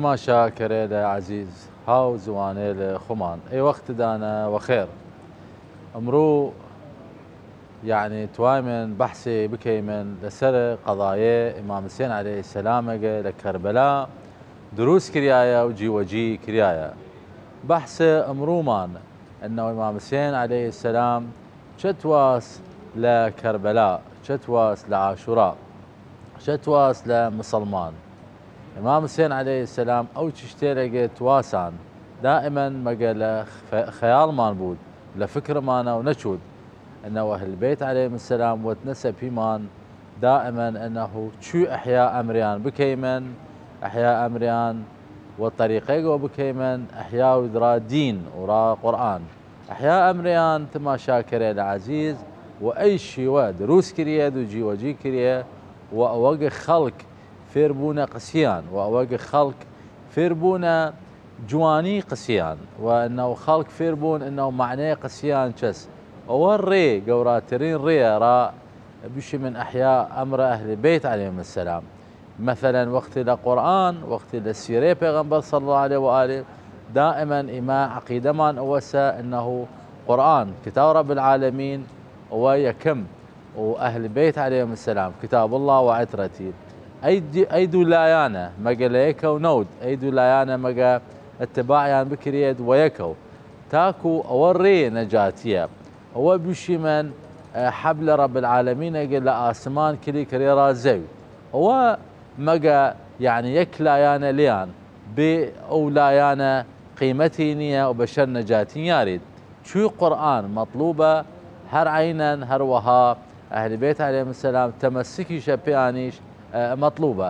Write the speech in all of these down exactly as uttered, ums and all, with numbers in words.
تماشاکەرەێلە عەزیز، هاو زوانەێلە خوەمان، ئێ وەختدانە وەخێر. ئمڕوو، یەعنی، توایمن بەحسێ بکەیمن لەسەر قەضاێ ئیمام حسێن عەلەیهسسەلامەگە لە کەربەلا دروس کریایە و جیوەجی کریایە. بەحس ئمڕوومان ئنە ئیمام حسێن عەلەیهسسەلام چە تواس لە کەربەلا، چە تواس لە عاشورا، چە تواس لە مسەڵمان. ئیمام حسێن عەلەیهسسەلام ئەو چشتەێلەگە تواسان دائمەن مەگە لە خ-، خەیاڵمان بوود، لە فکرمانە و نەچوود. ئنە ئەهل بەیت عەلەیهمسسەلام وەتنەسە پیمان دائمەن ئنە چوی ئحیا ئەمریان بکەیمن، ئحیا ئەمریان وە طەریقەێگەوە بکەیمن، ئحیا و درا دین و را قورئان. ئحیا ئەمریان تماشاکەرەێلە عەزیز و ئەی شیوە دروس کریەێد و جیوەجی کریەێد و ئەوەگ خەڵک فێر بوونە قسیان و ئەوەگ خەڵک فێر بوونە جوانی قسیان و ئنە خەڵک فێر بوون ئنە مەعنەێ قسیان چەس. ئەوە ڕێ گەوراترین ڕێە را بشیمن ئحیا ئەمرە ئەهل بەیت عەلەیهمسسەلام. مەسەلەن وەختی لە قورئان، وەختی لە سیرەێ پێغەمبەر صلی اللە علیە و آله، دائمەن ئیمە عەقیدەمان ئەوەسە ئنە قورئان کتاب رب العالمین ئەوە یەکم و ئەهل بەیت عەلەیهمسسەلام کتاب اللە و عترەتی. ئەی دی-، ئەی دوو لایانە مەگە لە یەکەو نەود، ئەی دوو لایانە مەگە ئتباعیان بکریەێد وە یەکەو. تاکو ئەوە ڕێ نەجاتیە. ئەوە بشیمن، ئە، حەبلە رب العالمینەگە لە ئاسمان کلی کریەێد را زەوی. ئەوە مەگە، یەعنی، یەک لایانە لێان بێ ئەو لایانە قیمەتی نیە و بەشەر نەجاتی نیارێد. چوی قورئان مەطلوبە، هەر عەینەن هەر وەها ئەهل بەیت عەلەیهمسسەلام تەمەسوکیشە پێانیش، ئە، مەطلوبە.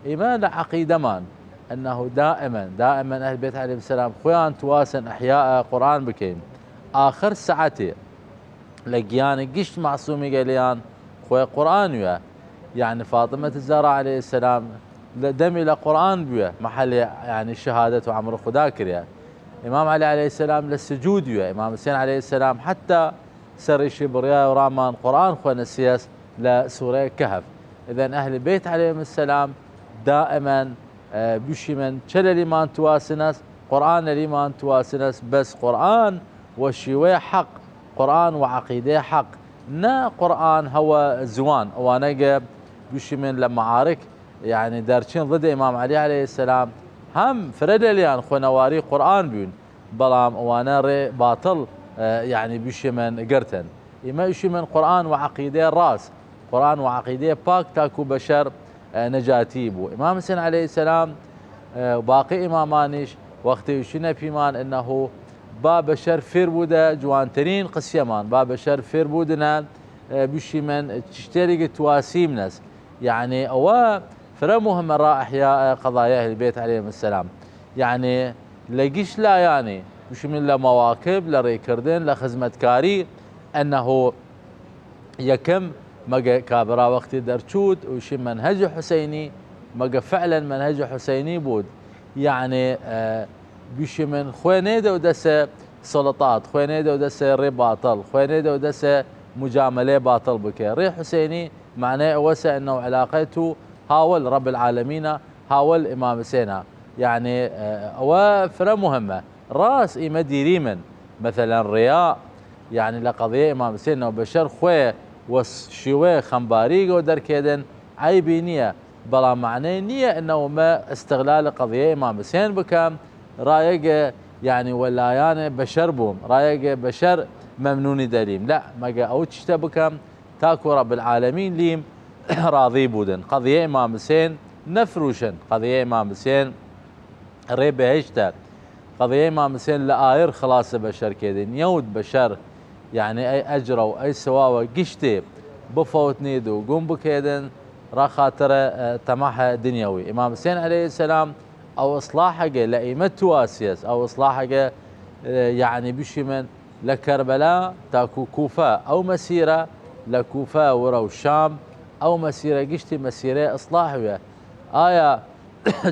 ئیمە لە عەقیدەمان ئنە دائمەن، دائمەن ئەهل بەیت عەلەیهمسسەلام خوەیان تواسن ئحیا قورئان بکەین. ئاخر ساعەتێ لە گیان گشت مەعسومیگە لێان خوەی قورئان ویە. یەعنی فاطمەت زەهرا عەلەیهسسەلام لە دەمی لە قورئان بویە، مەحەلێ، یەعنی، شەهادەت و ئەمر خودا کریە. ئیمام عەلی عەلەیهسسەلام لە سجود ویە، ئیمام حسێن عەلەیهسسەلام حەتتا سەریشی بڕیایە و رامان قورئان خوەنەسیەس لە سورەی کەهف. ئذن ئەهل بەیت عەلەیهمسسەلام دائمەن، ئە، بشیمن چە لەلیمان تواسنەس، قورئان لەلیمان تواسنەس، بەس قورئان وە شیوەی حەق، قورئان وە عەقیدەی حەق، نە قورئان هەوە زوان ئەوانەگە بشیمن لە معارک، یەعنی، دەرچین ضد ئیمام عەلی عەلەیهسسەلام، هەم فرە لەلیان خوەنەواری قورئان بوین، بەڵام ئەوانە ڕێ باتڵ، ئە، یەعنی، بشیمن گرتن. ئیمە ئشیمن قورئان وە عەقیدەی ڕاس، قورئان وە عەقیدەی پاک تاکو بەشەر، ئە، نەجاتی بوو. ئیمام حسێن عەلەیهسسەلام، ئە، باقی ئیمامانیش وەختی ئشینە پیمان ئنە با بەشەر فێر بوودە جوانترین قسیەمان، با بەشەر فێر بوودنە، ئە، بشیمن چشتەێلێگ تواسیمنەس. یەعنی، ئەوە فرە مهمە را ئحیا قەضاێ ئەهل بەیت عەلەیهمسسەلام. یەعنی، لە گشت لایانی، بشیمن لە مەواکب، لە ڕێکردن، لە خزمەتکاری، ئنە یەکم مەگە کابرا وەختی دەرچوود و شی مەنهەج حسەینی، مەگە فعلەن مەنهەج حسەینی بوود. یەعنی، ئە، بشیمن خوەی نەیدەو دەسە سەڵتات، خوەی نەیدەو دەسە ڕێ باتڵ، خوەی نەیدەو دەسە مجامەلەی باتڵ بکە. ڕێ حسەینی مەعنای ئەوەسە ئنە علاقەی تو هاوەل رب العالمینە، هاوەل ئیمام حسێنە. یەعنی، ئە، ئەوە فرە مهمە. ڕاس ئیمە دیریمن، مەسەلەن، ڕیا، یەعنی، لە قەضیەی ئیمام حسێنەوە بەشەر خوەی وە س-، شیوەی خەمباریگەوە دەرکێدن، عەیبی نیە، بەڵام مەعنەی نیە ئنە مە ئستغلال قەضیەی ئیمام حسێن بکەم، ڕایەگە، یەعنی، وە لایانە بەشەر بووم، ڕایەگە بەشەر مەمنونی دەریم. لە، مەگە ئەو چشتە بکەم، تاکو رب العالمین لیم ڕاضی بودن. قەضیەی ئیمام حسێن نەفروشن، قەضیەی ئیمام حسێن ڕێ بەهشتە. قەضیەی ئیمام حسێن لە ئایر خڵاسە بەشەر کێدن، یەود بەشەر، یەعنی، ئەی ئەجرە و ئەی سواوە گشتێ بفەوتنید و گوم بکێدن، را خاترە، ئە، تەمەحە دنیەوی. ئیمام حسێن عەلەیهسسەلام ئەو ئسڵاحەگە لە ئیمە تواسیەس، ئەو ئسڵاحەگە، ئە، یەعنی، بشیمن لە کەربەلا تاکو کوفە ئەو مەسیرە، لە کوفە وەرەو شام ئەو مەسیرە گشتی مەسیرەی ئسڵاح ویە. ئایا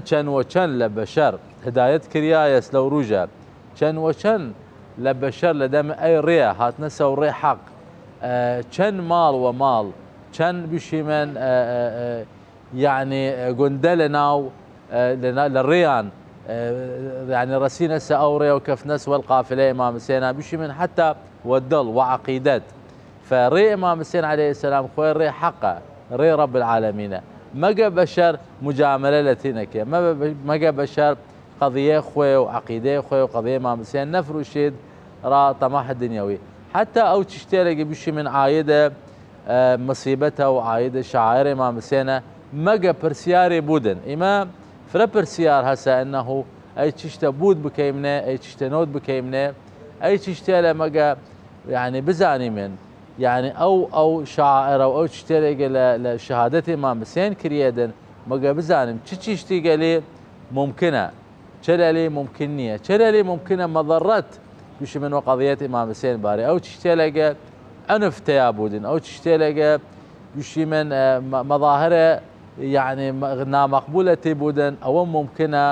چەن وە چەن لە بەشەر هدایەت کریایەس لەو رووژە، چەن وە چەن لە بەشەر لە دەم ئەی ڕێ هاتنەسەو ڕێ حەق، ئە، چەن ماڵ وە ماڵ، چەن بشیمن، ئە، ئە، ئە، یەعنی، ئە، گوندە لە ناو، ئە، لە نا-، لە ڕێیان یەعنی رەسینەسە ئەو رێ و کەفتنەس وەل قافلەی ئیمام حسێنا بشیمن حەتا وە دڵ و عەقیدەت. فە رێ ئیمام حسێن علیە السلام خوەی رێ حەقە، رێ رب العالمینە. مەگە بەشەر مجاملە لەتی نەکێ، مەگە بەشەر قەضیەی خوەی و عەقیدەی خوەی و قەضیەی ئیمام حسێن نەفروشید را طمع دنیوی. حەتا ئەو چشتێلەگە بشیمن عایدە مصیبەتە و عایدە شعائر ئیمام حسێنە. مەگە پرسیارێ بودن، ئیمە فرە پرسیار هەسە ئەنەهو ئەی چشتە بود بکەیمنێ، ئەی چشتە نۆت بکەیمنێ، ئەی چشتێلە مەگە، یەعنی بزانیمن، یەعنی ئەو، ئەو شعائرە و ئەو چشتێلەگە لە، لە شەهادەت ئیمام حسێن کریەێدن، مەگە بزانیم چ چشتیگەلی ممکنە، چەلەلی ممکن نیە، چەلەلی ممکنە مەضەڕەت بشیمن وە قەضیەت ئیمام حسێن بارێ. ئەو چشتێلەگە ئەنف تەیا بودن، ئەو چشتێلەگە بشیمن مەضاهرە، یەعنی نامەقبولە تی بودن، ئەوە ممکنە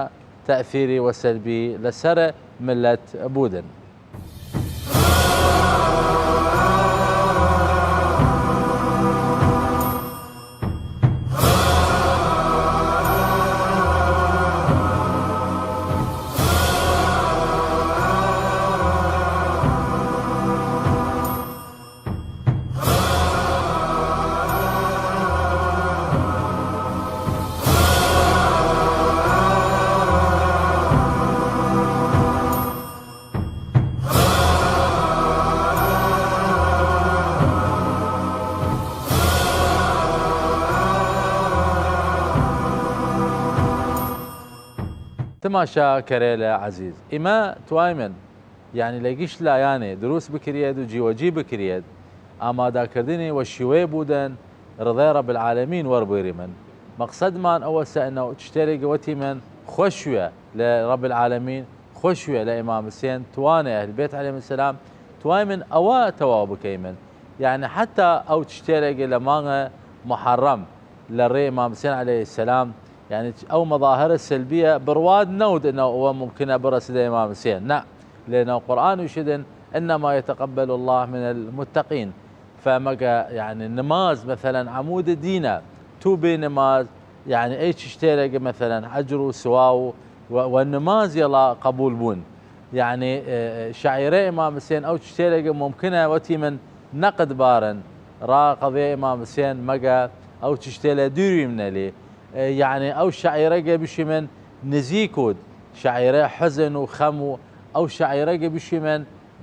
تەئثیری وە سەلبی لەسەر مللەت بودن. تماشاکەرەێلە عەزیز، ئیمە توایمن، یەعنی لە گشت لایەنێ دروس بکریەێد و جیوەجی بکریەێد، ئامادەکردنی وە شیوەیە بودن رضای رب العالمین وەربویریمن. مەقسەدمان ئەوەسە ئەنە چشتێلێگە وەتیمن خوەشویە لە رب العالمین، خوەشویە لە ئیمام حسێن، توانێ ئەهل بێت علیهم السلام، توایمن ئەوە تەواو بکەیمن. یەعنی حەتا ئەو چشتێلێگە لە مانگە محەڕەم لە رێ ئیمام حسێن علیە السلام، یەعنی ئەو مەضاهرە سەلبیە بڕواد نەود ئەنە ئەوە ممکنە بڕەسدە ئیمام حسێن، نە، لەناو قورئان وشیدن: «انما يتقبل الله من المتقين». فمەگە، یەعنی نماز مەسەلەن عەمود دینە، تو بێ نماز، یەعنی ئەی چشتێلەگە مەسەلەن ئەجر و سواو و، و، وە نماز یەڵا قەبول بون. یەعنی شعیرە ئیمام حسێن ئەو چشتێلەگە ممکنە وەتیمن نەقد بارن را قەضیە ئیمام حسێن، مەگە ئەو چشتێلە دویریمنەلی. یەعنی ئەو شعیرەگە بشیمن نزیکود، شعیرە حزن و خەم و ئەو شعیرەگە بشیمن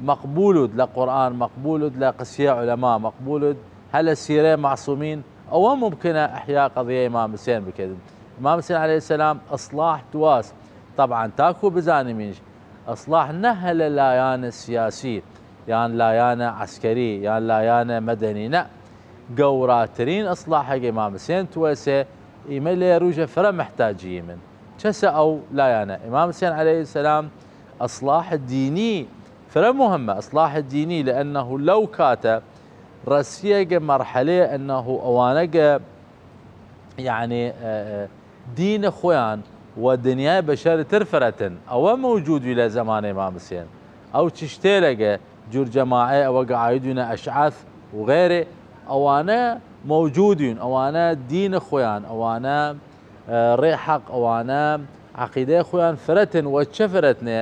مەقبولود لە قورئان، مەقبولود لە قسیە عولەما، مەقبولود هەلە سیرە مەعسومین، ئەوە ممکنە احیا قەضیە ئیمام حسێن بکەێدن. ئیمام حسێن علیە السلام ئسڵاح تواس، طبعا تاکو بزانیمینش ئسڵاح نە هەلە لایەنە سیاسی یان لایەنە عەسکەری یان لایەنە مەدەنی، نە، گەوراترین ئسڵاحەگە ئیمام حسێن توەسێ، ئیمە لێ رووژە فرە محتاجیمن. چەسە ئەو لایەنە؟ ئیمام حسێن علیە السلام ئسڵاح دینی فرە مهمە، ئسڵاح دینی، لەئەنەهو لەو کاتە رەسیەگە مەرحەلەیە ئەنەهو ئەوانەگە، یەعنی دین خوەیان وە دنیای بەشەر تر فرەتن. ئەوە مەوجودی لە زەمانە ئیمام حسێن. ئەو چشتێلەگە جور جەماعەی ئەوەگە عایدوینە ئەشعەث و غەیرێ، ئەوانە مەوجودین، ئەوانە دین خوەیان، ئەوانە رێ حەق، ئەوانە عەقیدەی خوەیان فرەتن. وە چە فرەتنێ؟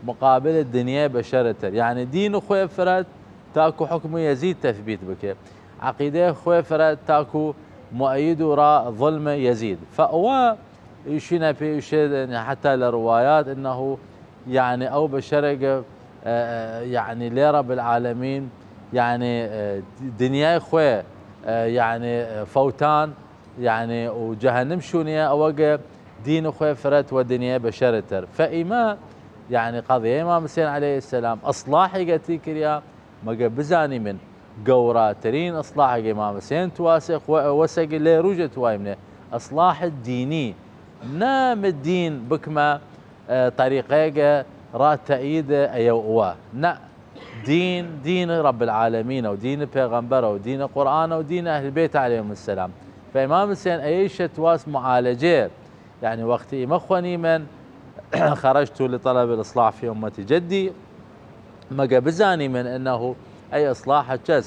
مقابل دنیای بەشەر تر. یەعنی دین خوەی فرەت تاکو حکم یەزید تەثبیت بکێ. عەقیدەی خوەی فرەت تاکو مؤید و را ظلم یەزید. فەوە ئیشینە پێ ئیشێ حەتا لە روایات ئەنەهو، یەعنی ئەو بەشەرەگە، یەعنی لێ رب العالمین، یەعنی دنیای خوەی، یەعنی فەوتان، یەعنی و جەهەنم شوونیە، ئەوەگە دین خوەی فرەت وە دنیای بەشەر تر. فەئیمە، یەعنی قەضیە ئیمام حسێن علیە السلام ئسڵاحیگەتی کریا، مەگە بزانیمن گەوراترین ئسڵاحەگە ئیمام حسێن تواسێ خوە ئەوەسەگە لێ رووژە توایمنێ ئسڵاح دینی، نام دین بکمە طریقەیەگە را تەئید ئەیەو ئەوە، نە، دین، دین رب العالمینە و دین پێغەمبەرە و دین قورئانە و دین ئەهل بێت علیهم السلام. فەئیمام حسێن ئەیەیشە تواس معالجێ، یەعنی وەختی ئیمە خوەنیمن خرجت لطلب الإصلاح في أمة جدي، مەگە بزانیمن ئەنەهو ئەی ئسڵاحە چەس؟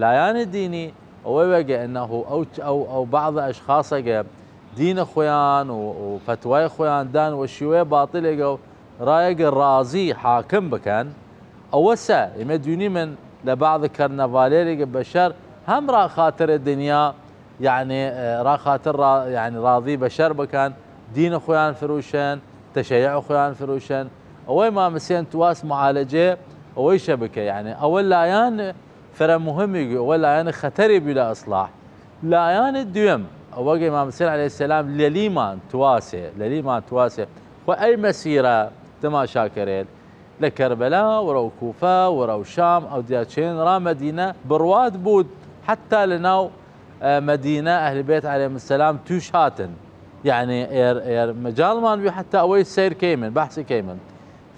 لایەنە دینی ئەوەێگە ئەنەهو ئەو، ئەو، ئەو بعض ئەشخاصەگە دین خویان و، و فتوای خویان دان و شیوه باطلێگە و رایەگە رازی حاکم بکەن. ئەوەسە ئێمە دونیمن لە بعض کەرنەڤالێگە بەشەر هەم راخاتر دنیا، یعنی، ئە، راخاتر را، یعنی، رازی بەشەر بکەن، دین خویان فروشن، تشیع خویان فروشن. ئەوەی مامسێن تواس معالجێ ئەوەیشە بکە، یعنی، ئەوە لایەن فرە مهمێگی، ئەوە لایەن خەتەرێ بوی لە ئەسلاح. لایەن دوێم، ئەوەگە ئیمام حسێن علیە السلام لەلیمان تواسێ، لەلیمان تواسێ. خو ئەی مەسیرە تماشا کەێت، لە کەربەلا، وەرەو کوفە، وەرەو شام، ئەو دیا چێن را مەدینە بڕوات بوود، حتی لە ناو، ئە، مەدینە ئەهل بێت علیهم السلام توش هاتن. یعنی، ئێر، ئێر مەجاڵمان بی حتی ئەوەی سیر کەیمن، بەحسی کەیمن.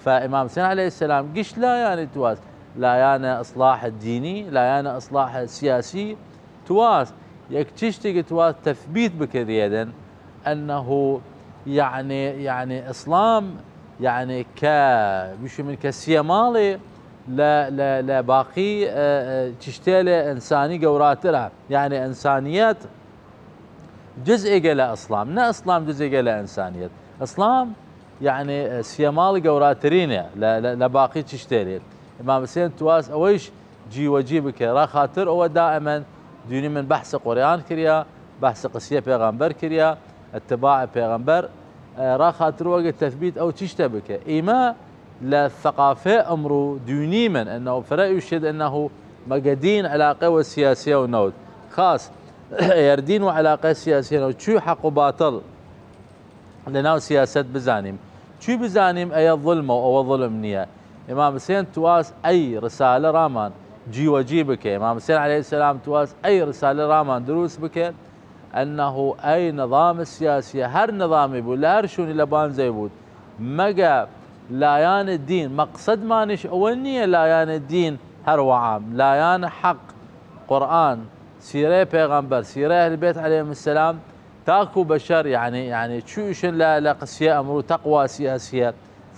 فە ئیمام حسێن علیە السلام گشت لایەنی تواس، لایەنە ئەسلاح دینی، لایەنە ئەسلاح سیاسی، تواس یەک چشتێگە تواس تەثبیت بکردێدن، ئەنەهو، یعنی، یعنی ئیسلام، یعنی کە، بشمن کە سیەماڵێ لە، لە، لە باقی، ئە، ئە، چشتێلێ ئینسانی گەوراترە. یعنی ئینسانیەت جزئێگە لە ئیسلام، نە ئیسلام جزئێگە لە ئینسانیەت. ئیسلام، یعنی، ئە، سیەماڵی گەوراترینە لە، لە، لە باقی چشتێلێ. ئیمام حسێن تواس ئەوەیش جیوەجی بکە. را خاتر ئەوە دائمەن دونی من بەحس قورئان کریا، بەحس قسیە پێغەمبەر کریا، اتباع پێغەمبەر، ئە، را خاتر وەگە تەثبیت ئەو چشتە بکە. ئیمە لە ثقافە ئەمڕوو دونی من، ئەنەو فرە ئوشێد ئەنەهو مەگە دین علاقە وە سیاسیە و نەوت. خاص، ئێر دین و علاقە سیاسیە نەوت. چوی حەق و باتڵ لە ناو سیاسەت بزانیم. چوی بزانیم ئەیە ظلمە و ئەوە ظلم نییە. ئیمام حسێن تواس ئەی رسالە رامان جیوەجی بکە. ئیمام حسێن علیە السلام تواس ئەی رسالە رامان دروست بکە. ئەنەهو ئەی نظام سیاسی، هەر نظامی بوود، لە هەر شوونی لە بانزەی بوود، مەگە لایەن دین، مەقسەدمانیش ئەوە نییە لایەن دین هەر وەعام، لایەن حەق، قورئان، سیرەی پێغەمبەر، سیرەی ئەهل بێت علیهم السلام، تاکو بەشەر، یعنی، یعنی، چویشن لە، لە قسیە ئەمڕوو تەقوا سیاسیە،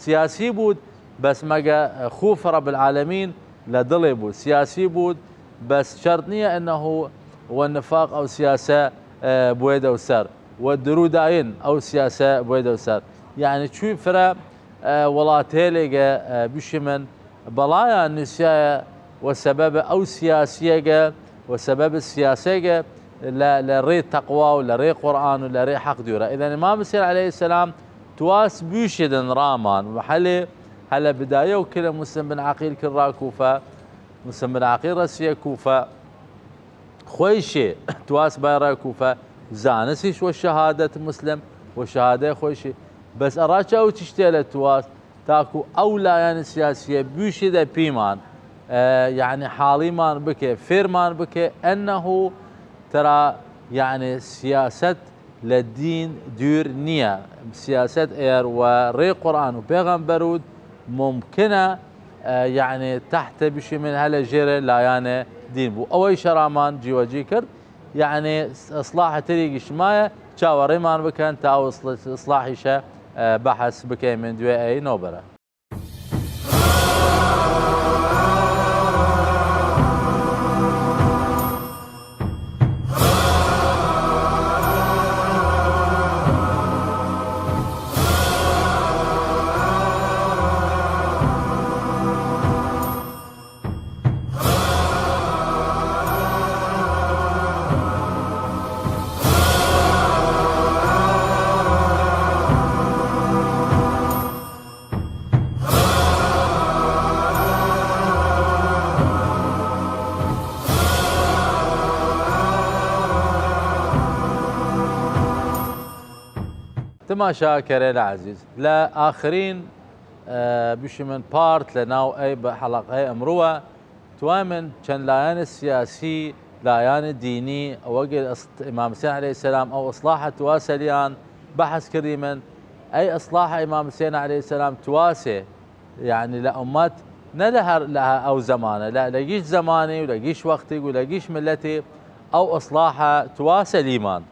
سیاسی بوود، بەس مەگە خوف رب العالمین لە دڵێ بوود، سیاسی بوود، بەس شەرت نییە ئەنەهو وە نفاق ئەو سیاسە، ئە، بوێدەو سەر، وە دروداین ئەو سیاسە بوێدەو سەر. یعنی، چوی فرە، ئە، وڵاتێلێگە، ئە، بشمن، بەڵایان نووسیایە وە سەبەب ئەو سیاسیەگە، وە سەبەب سیاسەگە لە، لە ڕێ تەقوا و لە ڕێ قورئان و لە ڕێ حەق دوورە. ئیدەن ئیمام حسێن علیە السلام تواس بویشێدن ڕامان و هەلێ، هەلە بدایە و کلە مسلم بن عقیل کرد ڕا کوفە، مسلم بن عقیل ڕەسیە کوفە، خوەیشێ تواس بایە ڕا کوفە، زانستیش وە شەهادەت مسلم، وە شەهادەی خوەیشێ. بەس ئەڕا چاو چشتێ لە تواس، تاکو ئەو لایەن سیاسیە بویشێدە پیمان، ئە، یعنی حاڵیمان بکە، فێرمان بکە، ئەنەهو ترا، یعنی سیاسەت لە دین دوور نییە. سیاسەت ئێر وە ڕێ قورئان و پێغەمبەر و ممکنە، ئە، یعنی تەحتە بشی من هەلە ژێرە لایەنە دین بوو. ئەوەی شەڕامان جیوەجی کرد، یعنی ئیسڵاحە تریگیش مایە، چاوەڕێمان بکەن تا ئەو ئیسڵ-، ئیسڵاحیشە، ئە، بەحەس بکەین من دوێ ئەی نۆبەرە. تماشاکەرێل عەزیز، لە ئاخرین، ئە، بشمن پارت لە ناو ئەی بە حەڵەقەی ئمڕووە، توامن چەن لایەن سیاسی، لایەن دینی، ئەوەگە ئەس-، ئیمام حسێن علیە السلام ئەو ئیسڵاحە تواسەلیان بەحەس کردیمن، ئەی ئیسڵاحە ئیمام حسێن علیە السلام تواسێ، یعنی لە ئومەت، نە لە هەر لە ئەو زەمانە، لە، لە گیش زەمانی و لە گیش وەختیگ و لە گیش ملەتی ئەو ئیسڵاحە تواسەلیمان.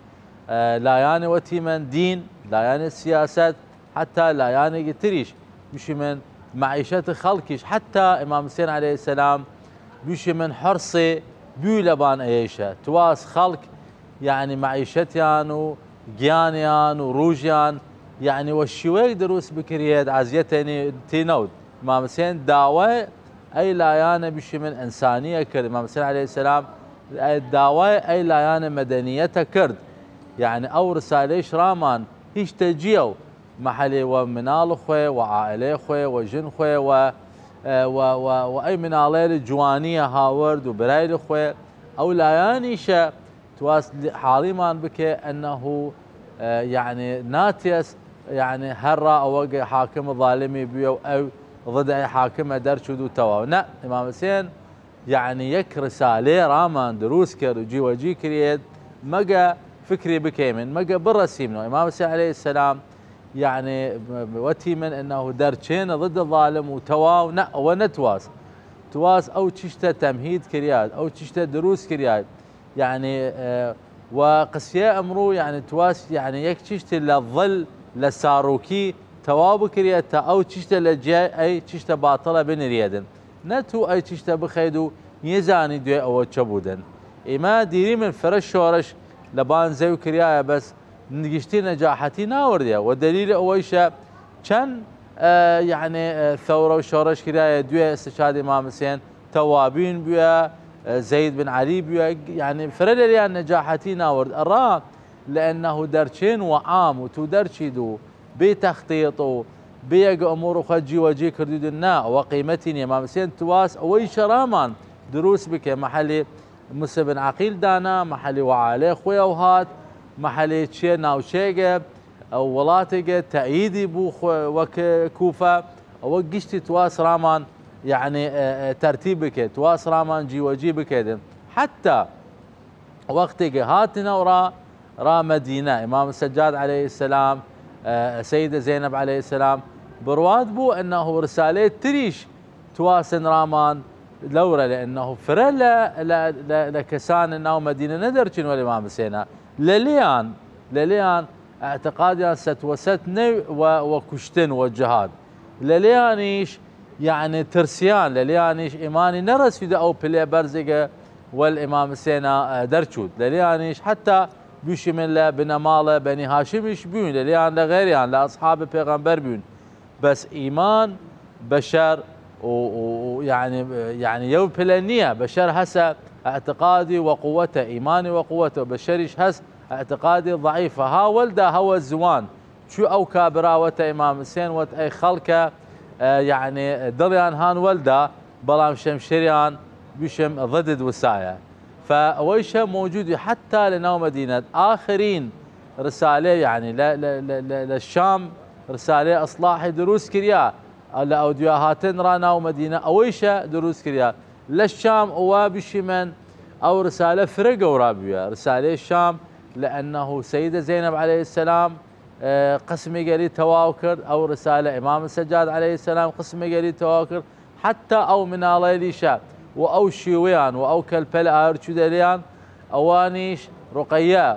ئە، لایەنێ وەتیمن دین، لایەنێ سیاسەت، حتی لایەنێگی تریش، بشیمن معیشەت خەڵکیش، حتی ئیمام حسێن علیە السلام، بشیمن حرسێ بوی لەبان ئەیشە، تواس خەڵک، یعنی معیشەتیان و گیانیان و رووژیان، یەعنی وە شیوەیگ دروس بکریەێد، ئەزیەتێنی تی نەود. ئیمام حسێن داوای ئەی لایەنە بشیمن ئنسانیە کرد، ئیمام حسێن علیە السلام داوای ئەی لایەنە مەدەنیەتە کرد. یەعنی ئەو رسالەیش رامان هیشتە جیەو، مەحەلێ وە مناڵ خوێ، وە عائلەی خوێ، وە ژن خوێ، وە، وە، وە، وە ئەی مناڵەیل جوانیە هاورد و برایل خوێ. ئەو لایەنیشە تواس حاڵیمان بکێ ئەنەهو، یەعنی ناتیەس، یەعنی هەر ڕا ئەوەگە حاکم ظالمی بویە و ئەو ضد ئەی حاکمە دەرچود و تەواو. نە، ئیمام حسێن یەعنی یەک رسالەێ رامان دروس کرد و جیوەجی کریەێد، مەگە فکری بکەیمن، مەگە بڕەسیمنەوە. ئیمام حسێن علیە السلام یەعنی وەتیمن ئەنەهو دەرچێنە ضد ظالم و تەواو، نە، ئەوە نەتواس. تواس ئەو چشتە تەمهید کریاد، ئەو چشتە دروس کریاد. یەعنی، ئە، و قسیە ئمڕوو، یەعنی تواس، یەعنی یەک چشتە لە ظل، لە ساڕووکی تەواو بکریەێد تا ئەو چشتە لە جیای ئەی چشتە باتڵە بنریەێدن. نە تو ئەی چشتە بخەید و نیەزانی دوێ ئەوە چە بوودن. ئیمە دیریمن فرە شۆرش لە بان زەوی کریایە، بەس گشتی نەجاحەتی ناوردیە. و دەلیل ئەوەیشە چەن، ئە، یەعنی، ئە، ثەورە و شۆرش کریایە دوێ استشهاد ئیمام حسێن، تەوابین بویە، ئە، زەید بن عەلی بویە، یەعنی فرە لەلیان نەجاحەتی ناورد. ئەڕا لەئەنەهو دەرچێن وە عام و تو دەرچید و بێ تەختیط و بێ یەگ ئەموور خوە جیوەجی کردیدن، نا، ئەوە قیمەتی نیە. ئیمام حسێن تواس ئەوەیشە رامان دروس بکێ، مەحەلێ موسی بن عەقیل دانا، مەحەلێ وە عائلەی خوێەو هات، مەحەلێ چیە ناوچەیگە، ئەو وڵاتێگە تەئییدی بوو خو-، وەک کوفە، ئەوە گشتی تواس رامان، یەعنی، ئە، ئە، تەرتیب بکێ، تواس رامان جیوەجی بکێدن. حەتا وەختێگە هاتنەوڕا، را مەدینە، ئیمام سەجاد علیە السلام، ئە، سەیدە زەینەب علیە السلام، بڕوات بوو ئەنەهو رسالەێ تریش تواسن رامان لەورە، لەئەنەهو فرە لە، لە، لە، لە کەسان ناو مەدینە نەدەرچین وەل ئیمام حسێنە. لەلیان، لەلیان ئەعتقادیان سەت وە سەت نەی وە، وە کوشتن وە جهاد. لەلیانیش، یەعنی ترسیان، لەلیانیش ئیمانی نەڕەسیدە ئەو پلێ بەرزێگە وەل ئیمام حسێنە، ئە، دەرچوود. لەلیانیش حەتا بویشیمن لە بنەماڵە بەنی هاشمیش بوین، لەلیان لە غەیریان لە ئەصحاب پێغەمبەر بوین. بەس ئیمان بەشەر و، و، و، یەعنی، یەعنی یەو پلە نیە. بەشەر هەسە ئەعتقادی وە قووەتە، ئیمانی وە قووەتە، بەشەریش هەس ئەعتقادی ضعیفە. ها وەلدا هەوە زوان چوو ئەو کابراوەتە ئیمام حسێن وەت ئەی خەڵکە، ئە، یەعنی دڵیان هان وەلدا، بەڵام شەمشێریان بشم ضدد وسایە. فە ئەوەیشە موجودی حەتا لە ناو مەدینەت ئاخرین رسالەێ، یەعنی لە، لە، لە، لە، لە شام رسالەێ ئەسڵاحی دروس کریا، لە ئەو دویا هاتن را ناو مەدینە ئەوەیشە دروس کریا. لە شام ئەوە بشیمن ئەو رسالە فرە گەورا بویە. رسالەێ شام لەئەنەهو سەیدە زەینەب علیە السلام، ئە، قسمی گەلی تەواو کرد، ئەو رسالە ئیمام سەجاد علیە السلام قسمی گەلی تەواو کرد، حەتا ئەو مناڵەیلیشە و ئەو شیوەیان و ئەو کەلپەل ئاور چوودەلیان، ئەوانیش رقیە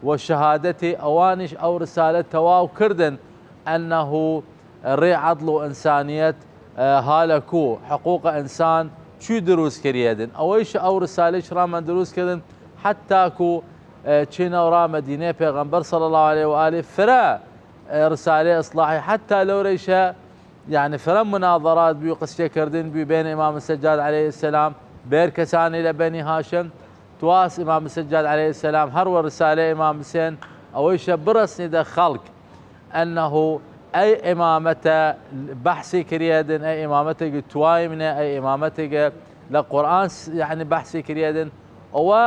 و شەهادەتی ئەوانیش ئەو رسالە تەواو کردن، ئەنەهو ڕێ عەدڵ و ئنسانیەت، ئە، هالە کو حقوق ئنسان چوی دروس کریەێدن. ئەوەیش ئەو رسالەیش رامەن دروس کردن حەتا کو، ئە، چینەو را مەدینەێ پێغەمبەر صلی الله علیه و آله فرە، ئە، رسالەێ ئەسڵاحی حەتا لەورەیشە، یەعنی فرە مناظرات بوی، قسیە کردن بوی بین ئیمام سجاد علیه السلام بیر کەسانی لە بەنی هاشم. تواس ئیمام سجاد علیه السلام هەر وە رسالەێ ئیمام حسێن ئەوەیشە بڕەسنیدە خەڵک. ئەنەهو ئەی ئیمامەتە بەحسی کریەێدن، ئەی ئیمامەتێگە توایمنە، ئەی ئیمامەتێگە لە قورئان س-، یەعنی بەحسی کریەێدن. ئەوە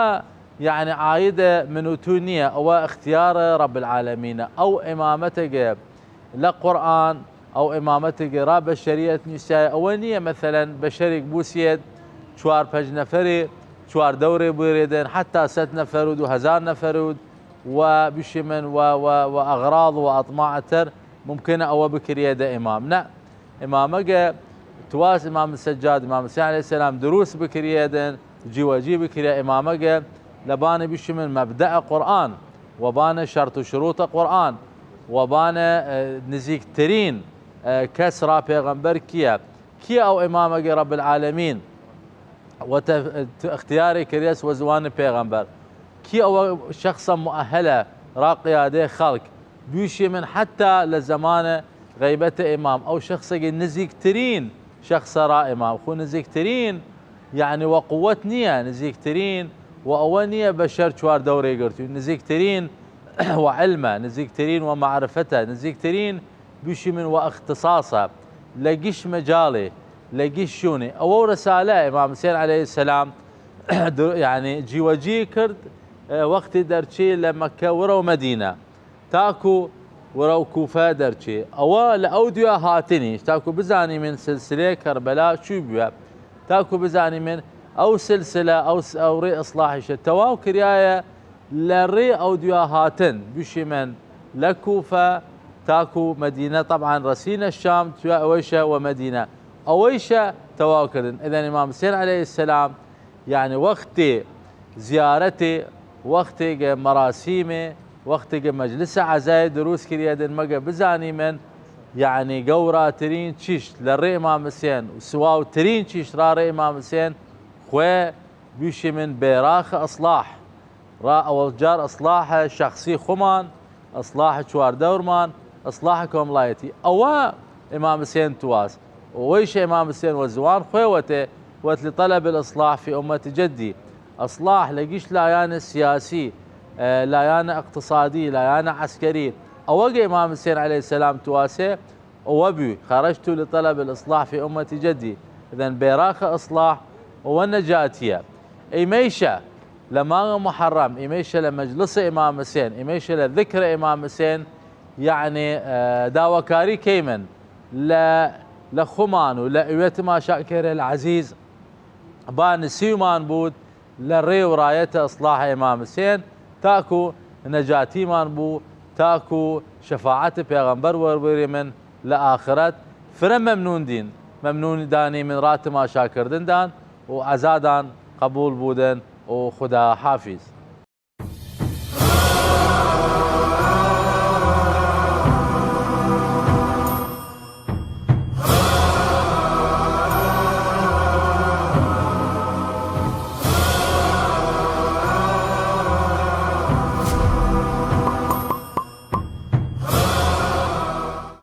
یەعنی عایدە من و تو نیە، ئەوە ئختیارە رب العالمینە. ئەو ئیمامەتێگە لە قورئان، ئەو ئیمامەتێگە را بەشەریەت نویسایە، ئەوە نیە مەسەلەن بەشەرێگ بوسیەێد چوار پەنج نەفەرێ چوار دەورێ بویرێدن، حەتا سەد نەفەر و دو هەزار نەفەر و و بشیمن و، و، و ئەغراض و ئەطماع تر ممکنە ئەوە بکریەێدە ئیمام. نە، ئیمامەگە تواس ئیمام سجاد، ئیمام حسین علیه السلام دروس بکریەێدن، جیوەجی بکریە ئیمامەگە لە بانە بشیمن مەبدەئە قورئان، و بانە شەرط و شروطە قورئان، و بانە، ئە، نزیکترین، ئە، کەس را پێغەمبەر کیە؟ کیە ئەو ئیمامەگە رب العالمین وە تە-، ئختیاری کریەس وە زوان پێغەمبەر؟ کی ئەوە شخصە مؤهلە را قیادەێ خەڵک. بویشیمن حەتا لە زەمانە غەیبەتە ئمام، ئەو شەخسەگە نزیکترین شەخسە را ئمام، خو نزیکترین، یەعنی وە قووەت نییە، نزیکترین وە ئەوە نییە بەشەر چوار دەورێ گرتوی، نزیکترین وە عیلمە، نزیکترین وە مەعرفەتە، نزیکترین بویشیمن وە ئختساسە، لە گشت مەجاڵێ، لە گشت شوونێ. ئەوە و رسالە ئمام حسێن علیە السلام یەعنی جیوەجی کرد، وەختی دەرچی لە مەکە وەرەو مەدینە، تاکو وەرەو کوفە دەرچی. ئەوە لە ئەو دویا هاتنیش، تاکو بزانیمن سلسلەێ کەربەلا چوی بویە، تاکو بزانیمن ئەو سلسلە، ئەو س-، ئەو رێ ئصلاحیشە تەواو کریایە لە رێ ئەو دویا هاتن، بویشیمن لە کوفە تاکو مەدینە، طبعا رەسینە شام، تویا ئەوەیشە وە مەدینە، ئەوەیشە تەواو کردن. ئذن ئمام حسێن علیە السلام یەعنی وەختێ زیارەتێ، وەختێگە مەراسیمێ، وەختێگە مەجلسە عەزایێ دروس کریەێدن، مەگە بزانیمن یەعنی گەوراترین چیشت لە رێ ئمام حسێن و سواوترین چیشت را رێ ئمام حسێن خوەێ بویشیمن بێراخە ئصلاح را. ئەوەڵ جار ئصلاحە شەخسی خوەمان، ئصلاحە چوار دەورمان، ئصلاحە کۆمەڵایەتی. ئەوە ئمام حسێن تواس. ئەوەیشە ئمام حسێن وە زوان خوەێ وەتێ، وەت لطلب الإصلاح في أمة جدي. ئصلاح لە گشت لایەنە سیاسی، ئە، لایەنە ئقتصادی، لایەنە عەسکەری. ئەوەگە ئمام حسێن علیە السلام تواسێ، ئەوە بوی، خرجت لطلب الإصلاح في أمة جدي. ئذن بێراخە ئصلاح ئەوە نەجاتیە. ئیمەیشە لە مانگە محەڕەم، ئیمەیشە لە مەجلسە ئمام حسێن، ئیمەیشە لە ذکرە ئمام حسێن، یەعنی، ئە، داواکاری کەیمن لە، لە خوەمان و لە ئوێ تماشاکەێ العزیز، با نسیومان بوود لە رێ و رایەتە ئصلاح ئمام حسێن، تاکو نەجاتیمان بوو، تاکو شەفاعەت پێغەمبەر وەربگریمن لە ئاخرەت. فرە مەمنون دین، مەمنون دانیمن را تماشاکردندان و عەزادان قەبوول بوودن و خودا حافیز.